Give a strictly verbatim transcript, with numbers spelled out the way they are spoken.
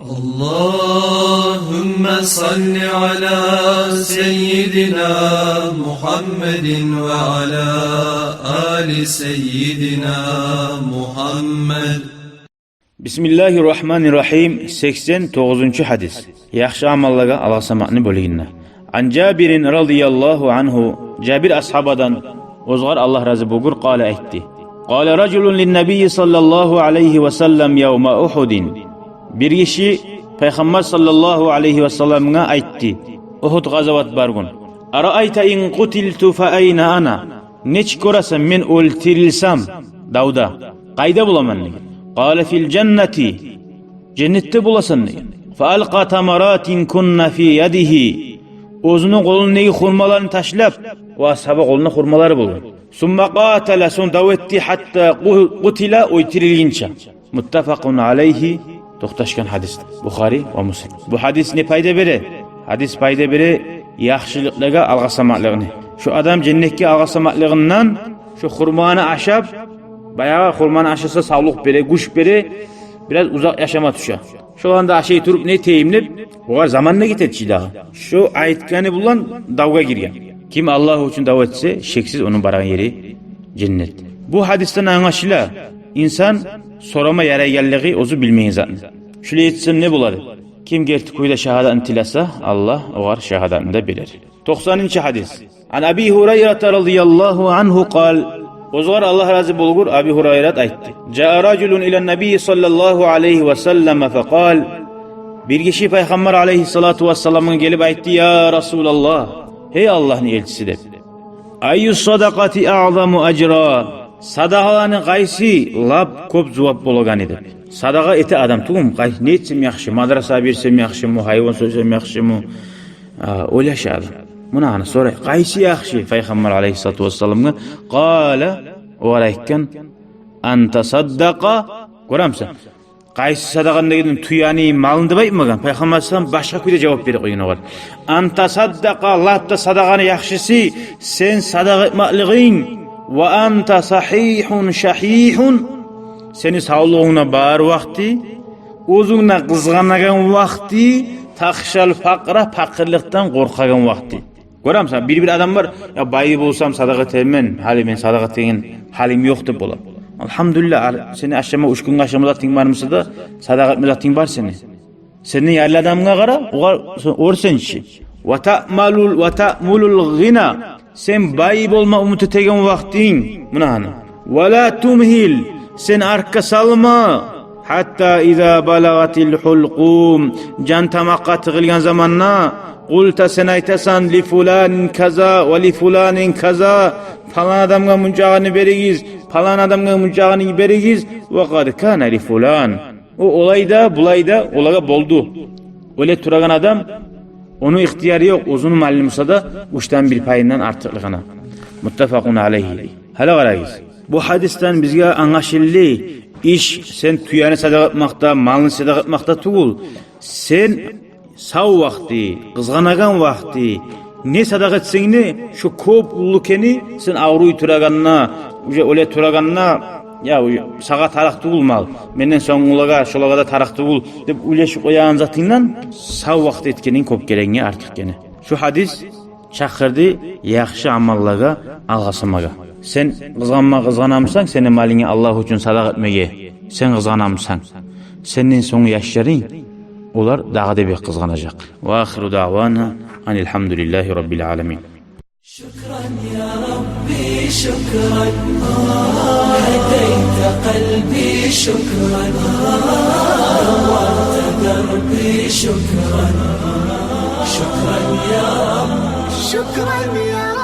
اللهم صل على سيدنا محمد وعلى آل سيدنا محمد. بسم الله الرحمن الرحيم. Сексен тогъузунчу гьадис. Яхшы амаллагъа алгъасамакъны бёлюгюнде. عن جابر رضي الله عنه, Жабир асгьабадан, огъар Аллагь рази болгъур, قال, айтды: قال رجل للنبي صلى الله عليه وسلم يوم أحد. Бир гиши Пайхаммар саллаллагьу алайгьи васалламгъа айтды, Угьуд къазават бар гюн: أرأيت إن قتلت فأين أنا؟ Нечик гёресен, мен оьлтюрюлсем давда, къайда боламан деген. قال: في الجنة. Женнетде боласан деген. فألقى تمرات كن في يده. Оьзюню къолундагъы хурмаларын ташлап, о асгьаба къолунда хурмалары болгъан. ثم قاتل, сонг дав этди, حتى قتل, оьлтюрюлгюнче. متفق عليه, токъташгъан гьадис Бухари ва Муслим. Бу гьадис не пайда бере? Гьадис пайда бере яхшылыкълагъа алгъасамакълыгъыны. Шо адам женнетге алгъасамакълыгъындан, шо хурманы ашап, баягъы хурманы ашаса, савлукъ бере, гюч бере, бираз узакъ яшама тюше. Шоланы да ашай туруп, не этейим деп, огъар заман да гетеди чи дагъы. Шо айтгъаны булан давгъа гирген. Ким Аллагь учун дав этсе, шексиз ону барагъан ери женнет. Бу гьадисден англашыла, инсан сорама ярайгъанлыгъы оьзю билмеген затны. Шулай этсем не болады? Ким герти кюйде шагьадатны тилесе, Аллагь огъар шагьадатны да берер. Токъсанынчы гьадис. عن أبي هريرة رضي الله عنه قال. Огъар Аллагь рази болгъур, Аби Гьурайрат айтды: جاء رجل إلى النبي صلى الله عليه وسلم فقال. Бир гиши Пайхаммар алайгьиссалату вассаламгъа гелип айтды: يا رسول الله, гьей Аллагьны элчиси, деп. أي الصدقة أعظم أجرا؟ Садагъаланы къайсы лап кёп зувап болагъаны деп. Садагъа эте адам тюгюлмю, къай-, не этсем яхшы, мадрасагъа берсем яхшымы, гьайван сойсам яхшымы? А, ойлаша адам. Муна гьана сорай, къайсы яхшы Пайхаммар алайгьиссалату вассаламгъа? قال, огъар айтгъан: أن تصدق. Гёремисен? Къайсы садагъаны дегенде, тюени, малны деп айтмагъан. Пайхаммар саллаллагьу алайгьи васаллам башгъа кюйде жавап берип къойгъан огъар. أن تصدق, лап да садагъаны яхшысы, сен садагъа этмеклигинг. وأنت صحيح شحيح, сени савлугъунг да бар вакъти, оьзюнг де къызгъанагъан вакъти, تخشى الفقر, пакъырлыкъдан къоркъагъан вакъти. Гёремисен, бир-бир адам бар, я бай болсам садагъа этермен, гьали мен садагъа этеген гьалым ёкъ деп бола. Алгьамдулиллагь, ар-, сени ашама, уьч гюнге ашама затынг бар буса да, садагъа этме затынг бар сени. Сенден ярлы адамгъа къара, огъар сен оьрсенчи. وتأمل ال-, وتأمل الغنى, сен бай болма умут этеген вакътинг, муна гьана. ولا تمهل, сен артгъа салма. حتى إذا بلغت الحلقوم, жан тамакъгъа тыгъылгъан заманда, قلت, сен айтасан, لفلان كذا ولفلان كذا, палан адамгъа мунчагъыны беригиз, палан адамгъа мунчагъыны беригиз, وقد كان لفلان. О олай да, булай да, олагъа болду. Оьле турагъан адам, ону ихтияры ёкъ, оьзюню малы буса да, уьчден бир пайындан артыкълыгъына. متفق عليه. Гьали къарагъыз. Бу гьадисден бизге англашылды, иш сен тюени садагъа этмакъда, малны садагъа этмакъда тюгюл. Сен сав вакъти, къызгъанагъан вакъти, не садагъа этсенг де, шо кёп уллу экени, сен авруй турагъанда, уже оьле турагъанда, я, уже сагъа тарыкъ тюгюл мал, менден сонгулагъа, шолагъа да тарыкъ тюгюл деп ойлашып къоягъан затынгдан сав вакъти этгенинг кёп герекге артыкъ экени. Шу гьадис чакъырды яхшы амаллагъа алгъасамагъа. Сен къызгъанма, къызгъанамысан сени малынгны Аллагь учун садагъа этмеге? Сен къызгъанамысан? Сенден сонг яшларынг, олар дагъы да бек къызгъанажакъ. وآخر دعوانا أن الحمد لله رب العالمين. شكرا يا ربي، شكرا. هديت قلبي، شكرا. نورت دربي، شكرا. شكرا يا رب. شكرا يا